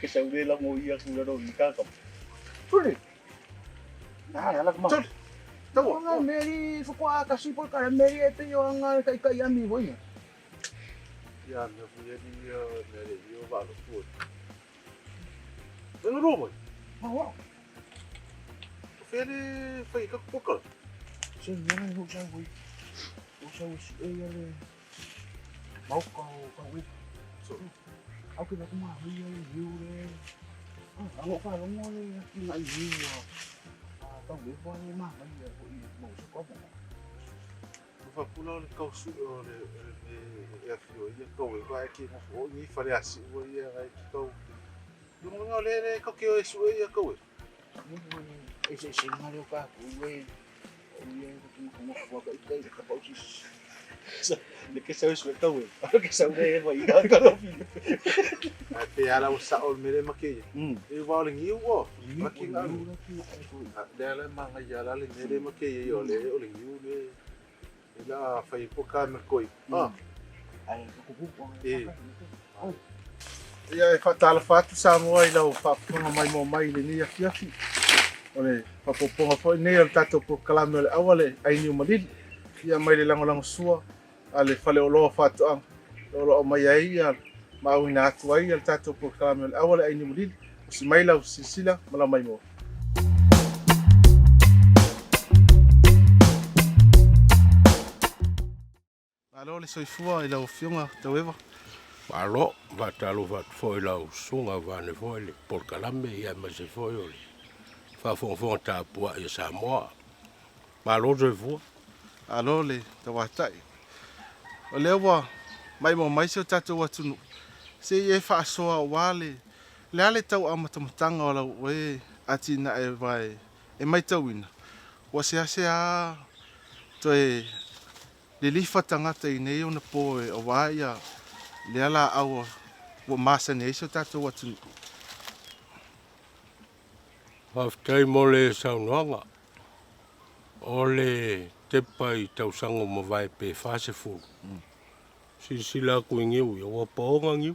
Ke sau le lango ia ku lalo i ka ka. Tuli. Na ala ma. Tuli. Taua. Nga meri fukua kasi po ka meri e pe yo nga kai kai ami hoi. Ia me fu ia ni ia me le io va lo fu. Venga ro mai. Ma wa. Fele fai ka pokala. Se ni na ho sa hoi. O sa si e ia le. Mau ka ka we. So. Au ke ku ma hoi ia le hiu le. Ah, ngo fa lo ngo le ki ngai hiu. Ah, ka we fa le ma mai ia ko i mau sa ko mo. Fa pula o le kau su o le le e afio ia kau e vai ki mo fo ni fale asi o ia vai ki kau. Lunga nga le le kau ke o e su e ia kau e. E se se nga le o ka ku we. O ia ko ku mo fo ka i kai ka pau si. Le ke sau su kau e. Ke sau le e vai ka ka lo fi. Ai pe ala o sa o mele ma ke ia. E wa o le ngiu o. Ma ki nga. Le ala ma nga ia la le mele ma ke ia o le o le ngiu le. E la fai po ka me koi. Ah. Ai ko ku ku. E. Ia e faatalofa atu Samoa i lau faafofoga maimoa mai i lenei afiafi. O le faaopoopoga foi lenei o le tatou polokalame o le aua le ai niu malili. Ia mai le lagolagosua a le Faleoloa o Faatoaga o lo o aumaia ai ia ma auina atu ai ia le tatou polokalame o le aua le ai niu malili. Usi mai lau silasila ma lau maimoa. Malo le soifua i lau Afioga Taueva. Malo, faatalofa atu foi i lau susuga vaeane foi le polokalame ia aemaise foi o le faafogafoga tapuai a Samoa. Malo le soifua. Malo le tauatai. O lea ua maimoa mai si o tatou atunuu, se i e faasoa aua le le a le tau amatamataga o lau oe atinae aua e maitauina ua seasea toe lilifa tagata i nei ona po aua ia lea laau ua masani ai si o tatou atunuu. Faafetai mo le saunoaga. O le tepa i tausaga ua mavae pe 40. Silasila atu i niu ia, ua paoga niu.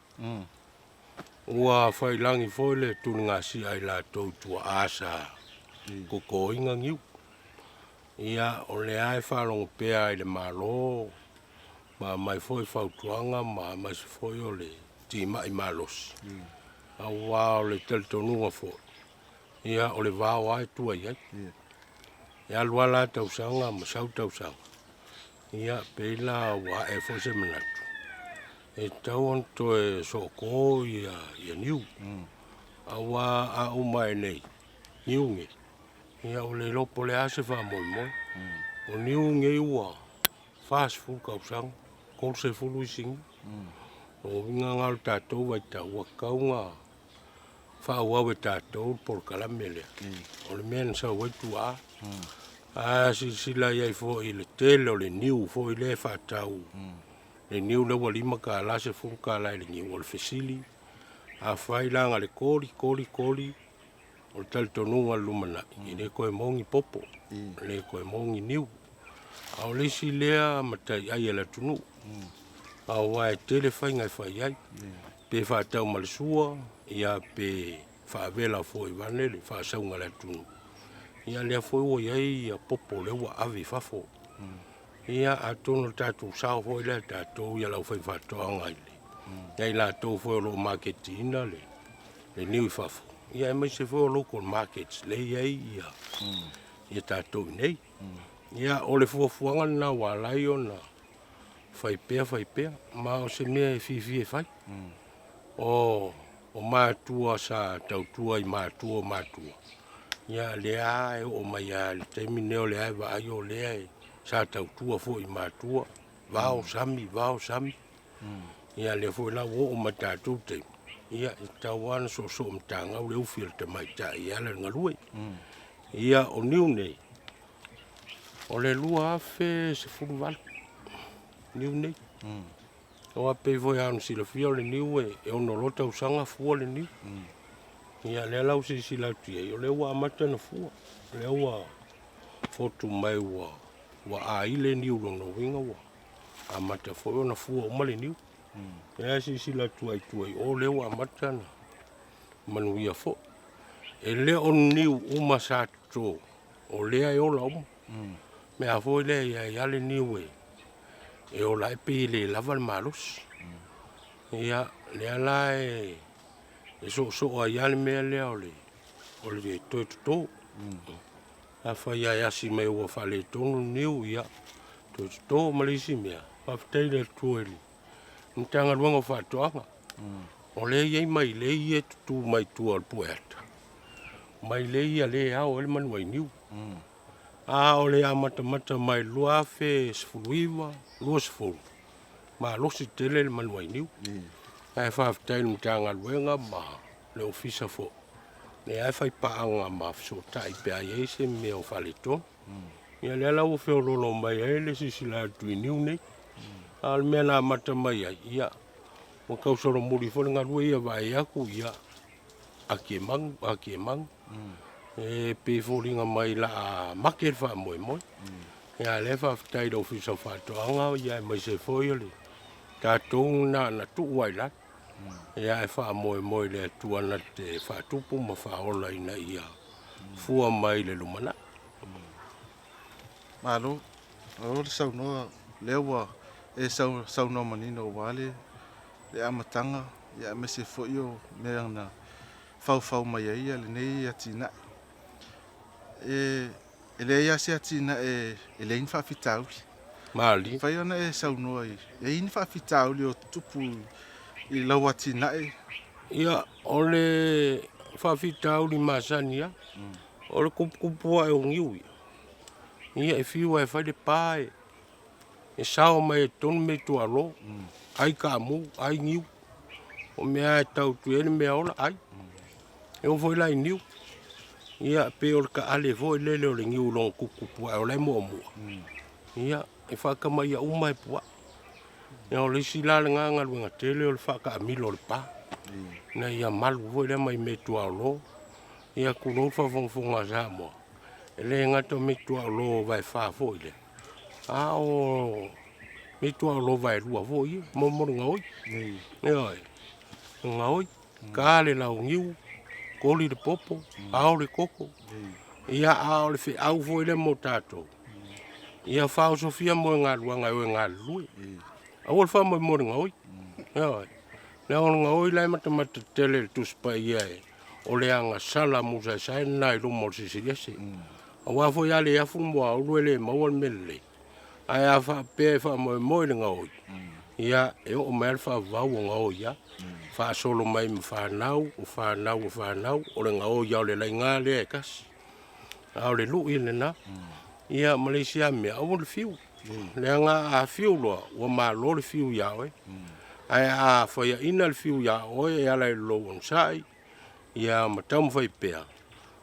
Ua failagi foi le tuligasia a i latou i tuaa sa totoina niu. Ia, o lea e faalogo pea i le Malo ma aumai foi fautuaga ma aemaise foi o le timai malosi, aua o le talitonuga foi, ia, o le vao lava e tua i ai. E alu lava la tausaga ma sau tausaga, ia, pei la ua ae foi se manatu, e tatau ona toe sooko ia niu, aua a uma ae nei niu nei, Ia ua le iloa po o le a se faamoemoe. O niu nei ua 40 tausaga, 30 isi niu. O lona uiga lena o le tatou vaitau ua tatau ona faaauau e tatou le polokalame lea. O le mea na sau ai tuaa. A silasila i ai foi i le tele o le niu foi lea e faatau, le niu lea ua $5, $10 i le niu. O le fesili, afai la na o le koli, koli, koli, O le talitonuga o le lumanai, e le toe maua ni popo, e le toe maua ni niu. A o le isi lea mataiai a le atunuu, aua e tele faiga e fai ai, pe faatau ma le sua, ia pe faavela foi vaeane le faasauga a le atunuu. Ia lea foi ua i ai ia popo lea ua ave i fafo. Ia atonu o le tatou sao foi lea tatou ia le aufaifaatoaga i le ia i latou foi o lo o maketiina le le niu i fafo, ia aemaise foi o local markets lea e i ai ia, ia tatou i nei. Ia, o le fuafuaga lena ua ala ai ona fai pea fai pea, ma o se mea e fiafia e fai. O, o matua sa tautua i matua o matua, ia lea e oo mai lava i le taimi lenei o lea e vaai o lea e, sa tautua foi i matua, vao sami, vao sami. Ia lea foi la ua oo mai tatou taimi, ia e tatau lava ona soosoo matagau le ufi a le tamaitai e ala i le galue. Ia o niu nei, o le 2018 niu nei. Aua pei foi lava ona silafia o le niu e ono loa tausaga fua le niu. Ia lea la ua silasila atu i ai, o lea ua amata ona fua, o lea ua fotu mai ua aile niu lona uiga ua amata foi ona fua uma le niu. Lea silasila atu ai i tua i o lea ua amata ona Manuia foi. E le o niu uma sa toto o lea e ola uma. Mea foi lea e i ai lava le niu e ola ai pei e le lava le malosi. Ia, lea la e soosoo ai lava le mea lea o le toe toto. Afai lava e asi mai ua faaletonu le niu, ia toe toto. Ma le isi mea, faafetai i le Atua i le Matagaluega o Faatoaga, o lea e i ai mailei ia e tutu mai tua o le Pueata, mailei ia lea e ao ai le manuainiu. A o le amatamata mai le 2019, 20, malosi tele le manuainiu. Ae faafetai i le Matagaluega ma le Ofisa foi, lea e faipaaga ma fesootai pe a i ai se mea o faaletonu. Ia lea la ua feoloolo mai ai le silasila atu i niu nei. A o le mea na amata mai ai, ia, ua tau solomuli foi le galue ia vaai atu, ia, ati e magu, ati e magu. E pei e foliga mai la a make le faamoemoe. Ia a o lea e faafetai i le Ofisa o Faatoaga, ia aemaise foi o le tatou na ona tuu lava i lalo. Ia ae faamoemoe i le Atua na te faatupu ma faaola ina ia fua mai i le lumanai. Malo, malo le saunoa, lea ua e saunoa manino aua le amataga ia aemaise foi o mea na faufau mai ai lenei atinae. E leai lava se atinae e leai ni faafitauli. Malie. Mafai ona e saunoa i e i ai ni faafitauli o tutupu i lau atinae? Ia, o le faafitauli masani lava, o le tuputupu ae o niu ia. Ia e fiu lava e fai le pa e sao mai ai i totonu meatuaolo, ai kaamu, ai niu. O mea lava e tau atu i ai le meaola, ai. E oo foi la i niu, ia pei o le taale foi lele o le niu i lona tuputupu ae o la e muamua, ia e faatamaia uma e puaa. Ia o le isi la lena galuega tele o le faataamilo o le pa, ina ia malu foi lea mai meatuaolo. Ia tulou le faafogafoga a Samoa, e le gata o meatuaolo vaefa foi lea, a o meatuaolo vaelua foi ia, mo le gaoi. Ioe, gaoi, ta le launiu, koli le popo, ao le koko. Ia, a o le feau foi lea mo tatou, ia faaosofia moegaluaga e o e galulue. Aua le faamoemoe i le gaoi. Ioe. Leaga o le gaoi la e matamata tele i le Tusi Paia o le agasala musaesae lena i luma o le Silisili Ese. Aua foi a le afu le muaulu e le maua le mea lelei. Ae a faapea e faamoemoe i le gaoi, ia e oo mai lava le faavavau ua gaoi lava. Faasolo mai ma fanau, o fanau a fanau, o le gaoi lava o le laiga lea e tasi. A o le lui lena. Ia ma le isi lava mea, aua le fiu. Leaga a fiu loa, ua malo le fiu ia oe. Ae a faiaina le fiu ia oe e ala i lou onosai, ia ma taumafai pea,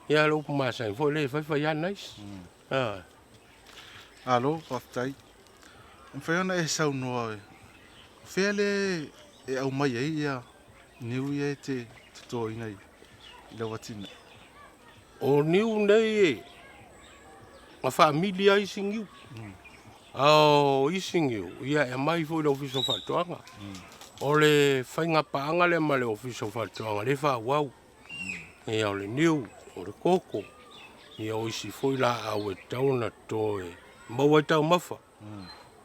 ia le upu masani foi lea e fai fai lava nais. Malo, faafetai. E mafai ona e saunoa, o fea le e aumai ai ia niu ia e te totoina i lau atinae? O niu nei na faamili ai isi niu. A o isi niu, ia e aumai foi i le Ofisa o Faatoaga. O le faiga paaga lea ma le Ofisa o Faatoaga lea e faaauau. Ia o le niu, o le koko, ia o isi foi laau e tatau ona toto e maua ai taumafa.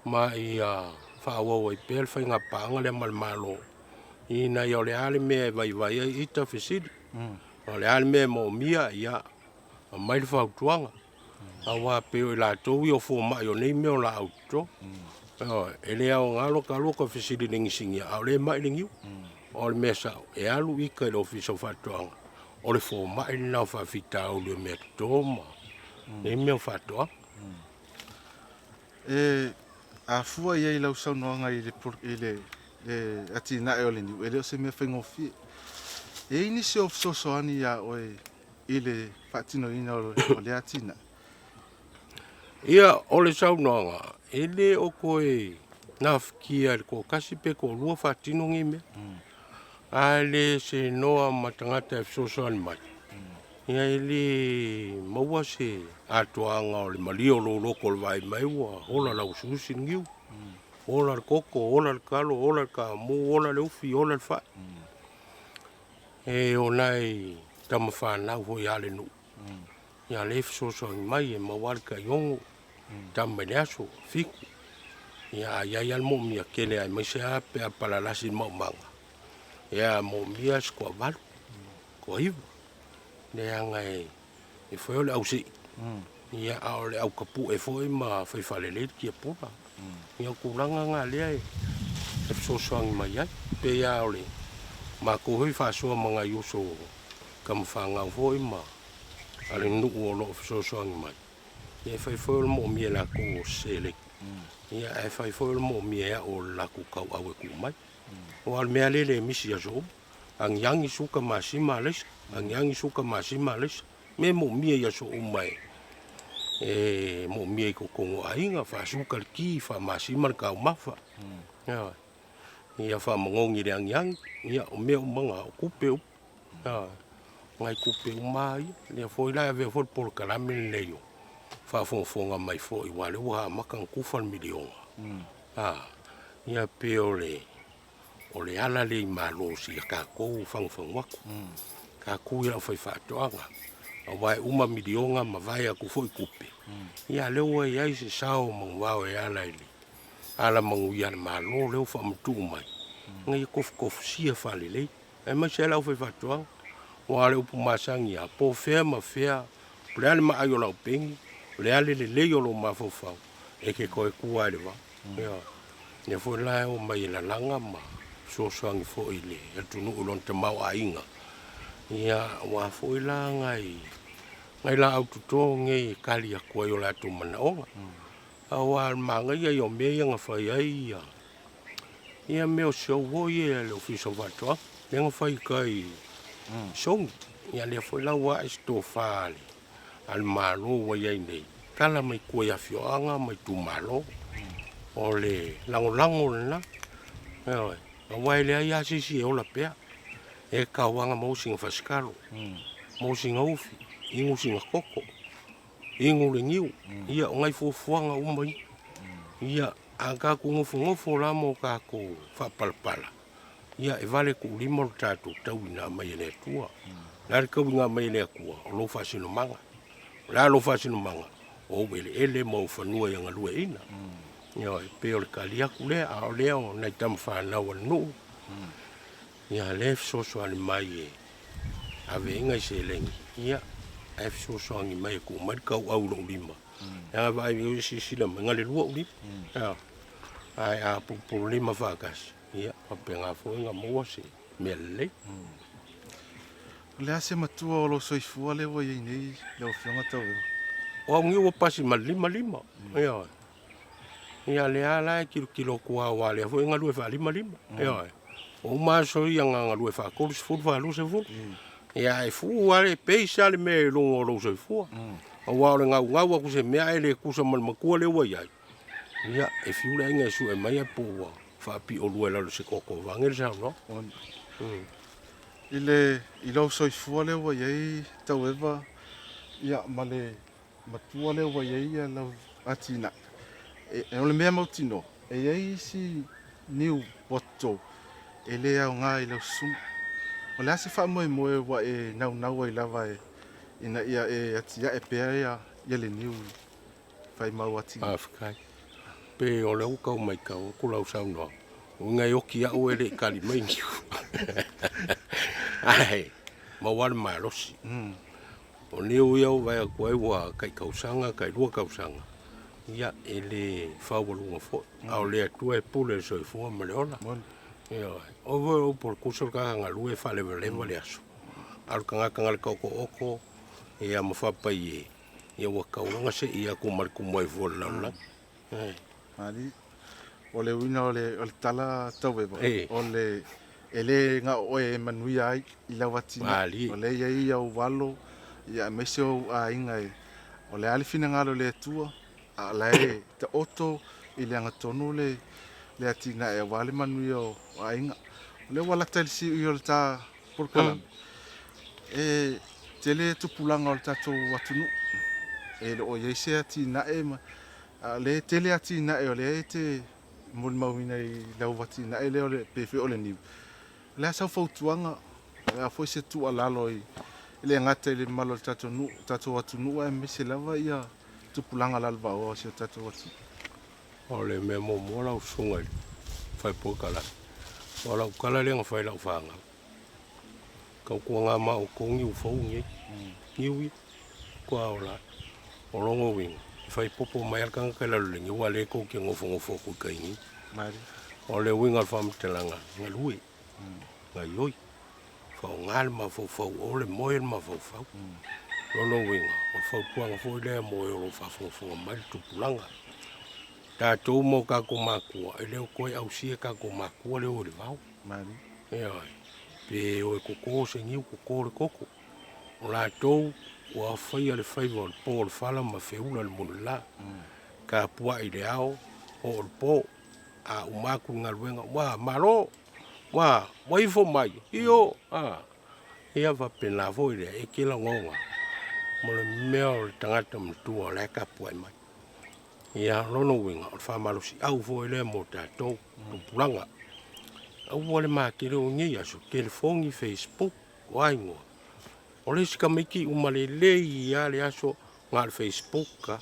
Ma ia faaauau ai pea le faiga paaga lea ma le Malo, ina ia o le a le mea e vaivai ai ita fesili. O le a le mea e moomia, ia aumai le fautuaga. Aua pei o i latou ia o fomai o nei mea o laau toto. Ioe, e le aoga lota alu ota fesili i le inisinia a o lea e mai le niu. O le mea sao, e alu ita i le Ofisa o Faatoaga, o le fomai lena o faafitauli o mea toto ma nei mea o faatoaga. E a fua i ai i lau saunoaga i le atinae o le niu, e le o se mea faigofie. E i ai nisi o fesoasoani ia oe i le faatinoina o lea atinae? Ia, o le saunoaga, e le o toe nafatia e le toatasi pe toalua faatino nei mea. A le se noa ma tagata e fesoasoani mai, ia e le maua se atoaga o le malie o lou loto o le vaai mai ua ola lauusiusi le niu, ola le koko, ola le talo, ola le kaamu, ola le ufi, ola le fai. E o nai tama fanau foi a le nuu, ia lea e fesoasoani mai e maua lava le tai 6 tama i le aso, 7. Ia a i ai lava le moomia tele aemaise lava pe a palalasi le maumaga, ia moomia se toavalu, toaiva, leaga e fai o le ausii, ia a o le au tapue foi ma fai faalelei le tiapula. Ia o tulaga na lea e fesoasoani mai ai. Pei lava o le matou foi faasoa ma nai uso tama fanau foi ma a le nuu o lo o fesoasoani mai, ia e fai foi o le moomia e latou o se seleni, ia ae fai foi o le moomia e au o le latou tauau e tuu mai. Aua o le mea lava lea e le misi i aso uma, agiagi suka masima alaisa, agiagi suka masima alaisa, mea e moomia i aso uma e moomia i totonu o aiga, faasuka le ti, faamasima le taumafa, ioe, ia faamanogi i le agiagi, ia o mea uma na, o tupe uma, ioe, o nai tupe uma lava ia. Lea foi la e avea foi le polokalame lenei o faafogafoga mai foi aua o lea ua amata ona tufa le miliona, a, ia pei o le O le ala lea i malo i a tatou fagufagu atu, tatou ia le aufaifaatoaga, aua e uma miliona mavae atu foi tupe, ia a o lea ua i ai se sao manuvao e ala i le alamanuia a le Malo lea ua faamatuu mai, ina ia tofutofusia faalelei, aemaise lava le aufaifaatoaga. Aua o le upu masani lava, po o fea ma fea, po o le a le maai o lau peni, o le a le lelei o lou mafaufau, e te toe tua lava i le vao. Ioe. Lea foi la e omai e lalaga ma fesoasoani foi i le atunuu i lona tamaoaiga, ia aua foi la nai nai laau toto nei e tali atu ai i o latou manaoga. Aua o le manaia ia o mea ia na fai ai ia ia mea o show foi ia a le Ofisa o Faatoaga, lea na fai i tai i Sogi. Ia lea foi la ua ae se tofa a le a le Malo ua i ai nei, tala mai tua i afioaga ma itumalo. O le lagolago lena, ioe, aua e leai lava se isi e ola pea. E tatau lava ona maua sina fasikalo, maua sina ufi, inu sina koko, inu le niu, ia o nai fuafuaga uma ia. Ia, a tatou nofonofo la ma o tatou faapalapala, Ia, e valetuulima lo tatou tauina mai e le Atua. O le a le tauina mai e le Atua? O lou faasinomaga. O le a lou faasinomaga? O ou eleele ma ou fanua ia galueaiina. Ioe, e pei o le tali atu lea, a o lea o nai tama fanau a le nuu, ia lea e fesoasoani mai e ave ai nai seleni, ia, ae fesoasoani mai e tuu mai le tauau i lou lima. Leaga vaai, silasila mai, na o le lua ou lima. Ae a pulupululima faatasi, ia faapena foi ona maua se mea lelei. O le a se matua o lou soifua lea ua i ai nei lau Afioga Taueva? O au nei ua pasi ma le 55, ioe. Ia lea la e tilotilo atu lava aua o lea foi e galue faalimalima, ioe. Ua uma aso ia na galue faa-30, 20, ia ae fu lava le pace lava le mea i luga o lou soifua. Aua o le naunau atu i se mea ae le tusa ma le matua lea ua i ai, Ia, e fiu le aiga e sue mai po ua faapiolua i lalo o se toto vaeane le saunoaga. I le i lou soifua lea ua i ai Taueva ia ma le matua lea ua i ai ia lau atinae, e, o le mea mautinoa, e i ai isi niu poto e le aoga i lau susuga. O le a se faamoemoe ua e naunau ai lava e, ina ia e atiae pea ia, ia le niu fai mau ati. Faafetai. Pei o lea ua tau maitau atu lau saunoaga, uiga e oti au e le i tali mai niu. Ae maua le malosi. O niu ia ua vaai atu ai ua tai tausaga, tai lua tausaga, ia e le faualuga foi. A o le Atua e pule i le soifua ma le ola. Ioe. O foi o upu a le tusa o le tagata galue e faalevaleva le aso. A o le tagata na o le taotooto ia ma faapai e Ia ua tatau ona sei atu ma le tumu ai fua o le lalolagi. Eh. Ali, o le uiga o le, o le tala Taueva, o le, e le na o oe e manuia ai i lau atinae, o lea e i ai ou alo, ia aemaise ou aiga e, o le a le finagalo o le Atua, a o la e taoto i le agatonu le, le atinae aua le manuia o aiga. O lea ua lata i le siui o le ta polokalame, e tele tupulaga o le tatou atunuu e le o i ai se atinae ma, a o lea e tele atinae o lea e te molimauina i lau atinae lea o le, pei foi o le niu. O le a sau fautuaga O le a foi se tuualalo i e le gata i le mamalu o le tatou nuu, tatou atunuu aemaise lava ia tupulaga lalovaoa o si o tatou atunuu. O le mea muamua lau susuga i le faipolokalafi, o lau tala lea na fai i lau fanau, tautuana ma outou niu fou nei, niu ia, matua ola ai. O lona uiga, e fai popo mai lava le tagata i lalo o le niu a o lea tou te nofonofo atu i tai niu. O le uiga o le faamatalaga, galue, gaioi. Faaaoga le mafaufau o le moe le mafaufau. O lona uiga, o le fautuaga foi lea mo e o lo o faafogafoga mai le tupulaga. Tatou ma o tatou matua, e le o toe ausia e tatou matua le o i le vao. Ioe. Pe o e toto se niu, toto le toto. O latou ua faia le faiva o le po o le fala ma feula le mulila. Tapuai i le ao, oo i le po. A uma atu le galuega, ua malo! Ua, ua ifo mai, io, a. Ia faapena foi lea, e te lagona mo le mea o le tagata matua o la e tapuai mai. Ia, o lona uiga, o le faamalosiau foi lea mo tatou tupulaga. Aua le matele o nei aso, telefoni, facebook, o a igoa. O le isi tamaiti uma lelei lava le aso na o le facebook lava.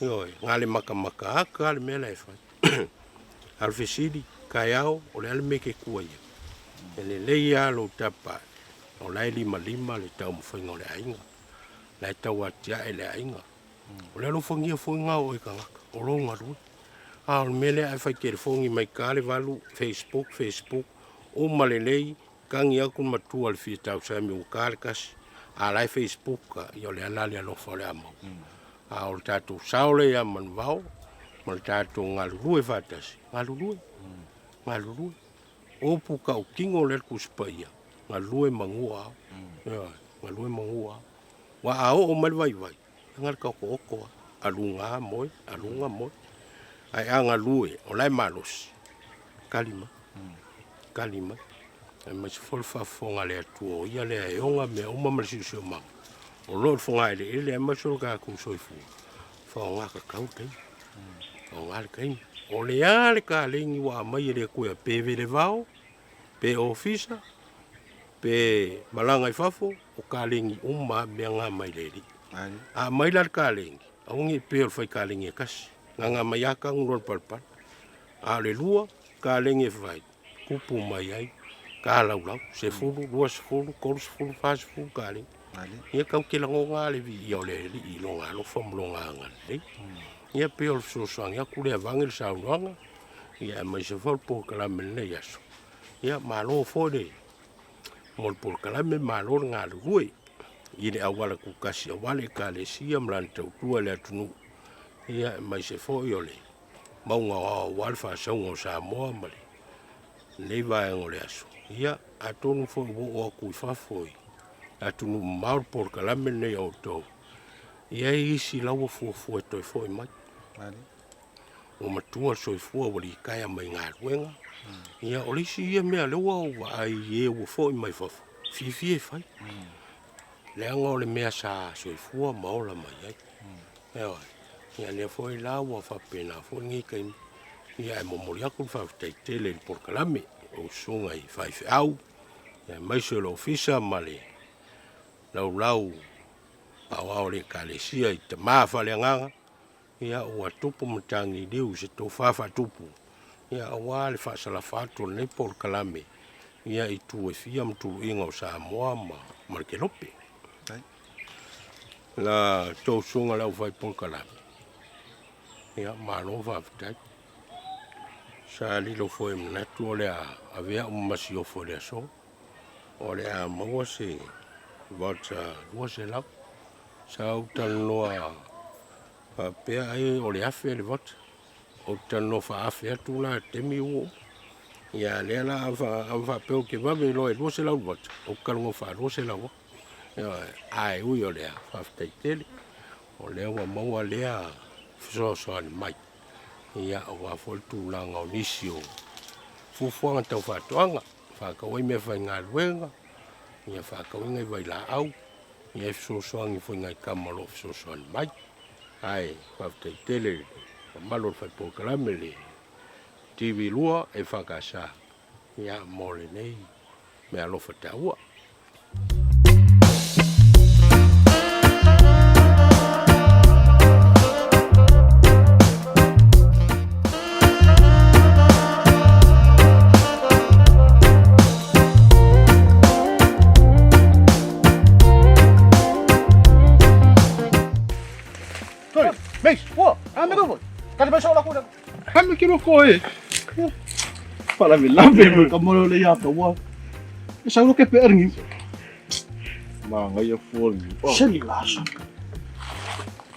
Ioe, na o le matamata atu lava le mea la e fai. A o le fesili, taeao, o le a le mea e te tua i ai? E lelei lava lou tapa, o la e limalima le taumafaiga o le aiga, o la e tau atiae le aiga. O le alofagia foi lena o oe tagata, o lou galue. A o le mea lea a e fai telefoni mai ta le valu, facebook, facebook, uma lelei, tagi atu le matua i le fia tausami ua ta le tasi, a o la e facebook lava, ia o le a la le alofa o le a maua. A o le tatou sao lea ia Manuvao ma le tatou galulue faatasi, galulue, galulue. O upu tautino lea le Tusi Paia, galue manu o ao. Ioe, galue manu o ao. Aua a oo mai le vaivai, e na o le taotooto lava, aluga moe, aluga moe. Ae a galue, o la e malosi, tali mai, tali mai. Aemaise foi le faafofoga a le Atua o Ia lea e ona mea uma ma le siosiomaga o lo o i le fogaeleele aemaise o le tatou soifua, faaaoga tatau le taimi, faaaoga le taimi. O le a le kaleni ua aumai e le Atua pe velevao, pe ofisa, pe malaga i fafo, o kaleni uma lava mea na mai le Alii. A aumai la le kaleni, aua ne i pei o le fai kaleni e tasi, na na mai lava tanu loa le palepale. A o le lua kaleni e fai, tupu mai ai ka laulau, 10, 20, 30, 40 kaleni. Ia tau te lagona lava le viia o le Alii i lona alofa ma lona agalelei. Ia pei o le fesoasoani atu lea aveane le saunoaga, ia aemaise foi o le polokalame i lenei aso. Ia malo foi le mo le polokalame, malo le galulue i le auala tutasi aua le Ekalesia ma lana tautua i le atunuu, ia aemaise foi o le mauga o ao aua le faasauga o Samoa ma lenei vaega o le aso. Ia, atonu foi ua oo atu i fafo i atunuu mamao le polokalame lenei a outou, e i ai isi la ua fuafua e toe foi mai. Ua matua le soifua ua litaea mai galuega. Ia, o le isi ia mea lea ua ou vaai i e ua foi mai fafo, fiafia e fai. Leaga o le mea sa soifua ma ola mai ai. Ioe. Ia lea foi la ua faapena foi lenei taimi. Ia ae momoli atu le faafetai tele i le polokalame o susuga i faifeau, aemaise o le ofisa ma le laulau aoao o le Ekalesia i tama faaleagaga, ia ua tupu matagiliu i se tofa faatupu, ia aua le faasalafa atu o lenei polokalame ia i itu e fia ma tuluiga o Samoa ma le Kelope. La tou susuga i le aufai polokalame, ia malo faafetai. Sa lilo foi i manatu o le a avea au ma masiofo i le aso, o le a maua se voucher 200. Sa ou talanoa faapea ai o le 1000 le voucher. Ou te talanoa faaafe atu la i le taimi ua uma. Ia lea la a faapea ou te vave loa e 200 le voucher, ou te talanoa faa 200 lava. Ae ui o lea, faafetai tele, o lea ua maua lea fesoasoani mai, ia aua foi le tulaga o nisi o fuafuaga tau faatoaga, faatau ai meafaigaluega, ia faatau ai nai vailaau, ia e fesoasoani foi i nai tama o lo o fesoasoani mai. Ae faafetai tele i le mamalu o le fale polokalame le TV 2 EFKS, ia mo lenei meaalofa taua. Meis, ua, a me ko. Kali mai sola ku. Kame ki roko e. Falavelave mo. Ka mo le ya ka wa. E sa ke pe ringi. Manaia fua le niu. Se le lasa.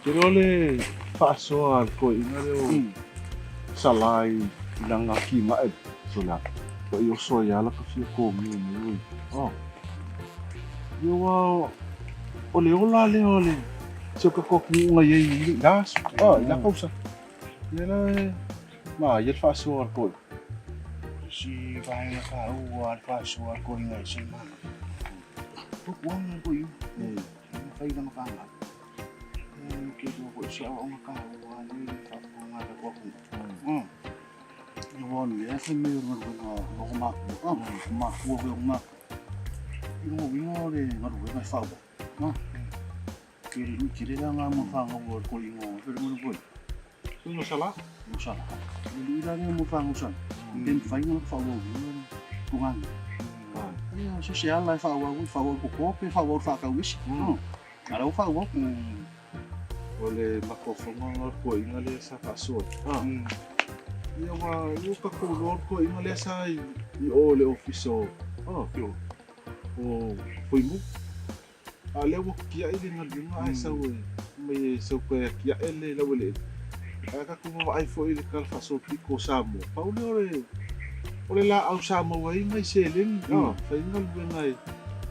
Te reo le faasoa a le toeaina lea o Sala i lana atinae sola. Ua i oso ai lava laka fia komiu nei oi. Oh. Ia ua o le ola lea o le si o tatou atunuu na i ai i la aso, oh, i la tausaga. Ia la e manaia le faasoa a le toeaina. Si vaega taua a le faasoa a le toeaina e se manaia. Tupuaga le toeaina. Fai lana fanau. Ke iloa foi se aoaoga taua le faafofoga a le atunuu. Ia ua alu i ai fai mai o le galuega o lou makua, o makua foi o makua. I lona uiga o le galuega e faaauau. Ke le lui tele la nga mo whangau o le koingo o le galuega foi. Koingo sala? Koingo sala. Le lui la lea mo whangau sala. Pe mawhai nga whaauau i tungani. Ia, so se ala e whaauau, whaauau koko, pe whaauau whaakau isi. A la ua faaauau. O le mafaufauga o le toeaina lea sa faasoa ai. Ia ua ua tatou iloa le toeaina lea sa i o i le ofisa o o Fuimu. A o lea ua tiai le galuega ae sau e mai e sau toe atiae le laueleele. Ae a tatou vaavaai foi i le Tala Faasolopito o Samoa, pau lea o le o le laau sa maua ai nai seleni, fai ai galuega e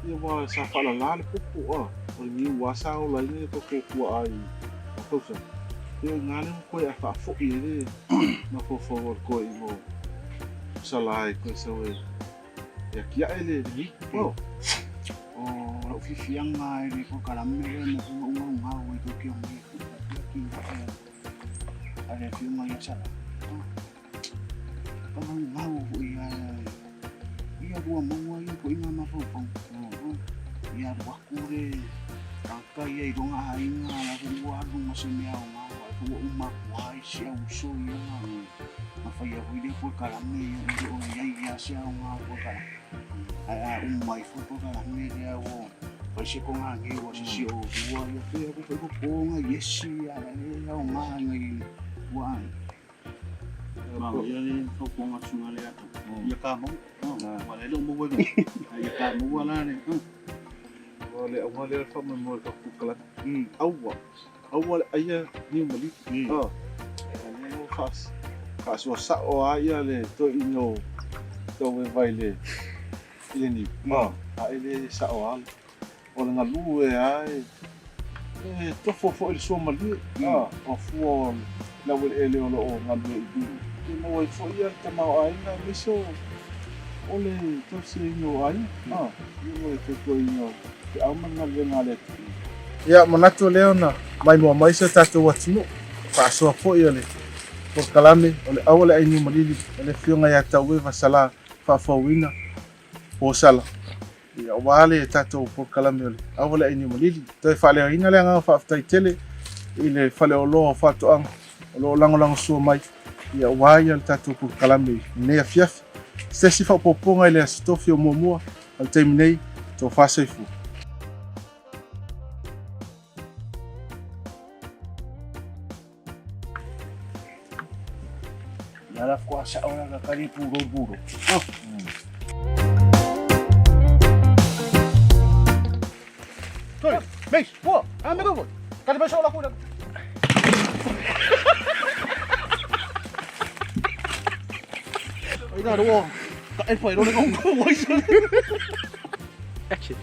Ia aua sa faalala le popo a, o le niu lava sa ola ai nai o tatou tuaa i la tausaga. Ia o i ina lea ua toe a faafoi ai le mafaufau o le toeaina o Sala e toe sau e atiae le niu. O lau fiafiaga i le polokalame lea mo ku ou gaugau ai tou te omai e tuuina atinae a le Afioga ia Sala. Pagaugau foi a ia lua maua ia foi ngā mafaufauga. Ia alu aku le tagata ia i lona aiga la foi ua alu ma se mea aoga la foi ua uma atu ai si au uso ia na faia foi lea polokalame ia e le o i ai lava se aoga o polokalame. Ae a uma ifo le polokalame lea ua fai se toga niu a se isi o lua ia pei lava foi ua po nai esi a e aoga nai ua aiga. Manaia le fautuaga a le susuga lea atu. Ia ka maua. Aua o lea e le o maua i Ia ka maua la le. O le auga lea o le faamoemoe o le tatou polokalame. Aua, aua le aia niu maliu. O lea ua faasoa sao lava ia le toeaina o Taueva i le niu. A e le sao lava. O le galue lava e tofo foi i le suamalie, o fua o le laueleele o lo o galue i i. E maua ai foi le tamaoaiga aemaise o le tausiaina o aiga, ia ma le tautuaina o feau ma le galuega a le atunuu. Ia, manatu lea ona maimoa mai si o tatou atunuu, faasoa foi o le polokalame o le Aua le Ainiumalili o le Afioga ia Taueva Sala Faafouina Posala. Ia, aua le tatou polokalame o le Aua le Ainiumalili. Toe faaleoina le agaga faafetai tele i le Faleoloa o Faatoaga o lo o lagolagosua mai, ia, aua ia le tatou polokalame i lenei afiafi. Se isi faaopoopoga i le Aso Tofi o muamua o le taimi nei, tofa soifua. Ia la faatoa sao la ka le pulou pulou. Toi, meis, pua, a me ko. Ka le so la ku la. Ai na ro. Ka e pai ro le ko ko. Action.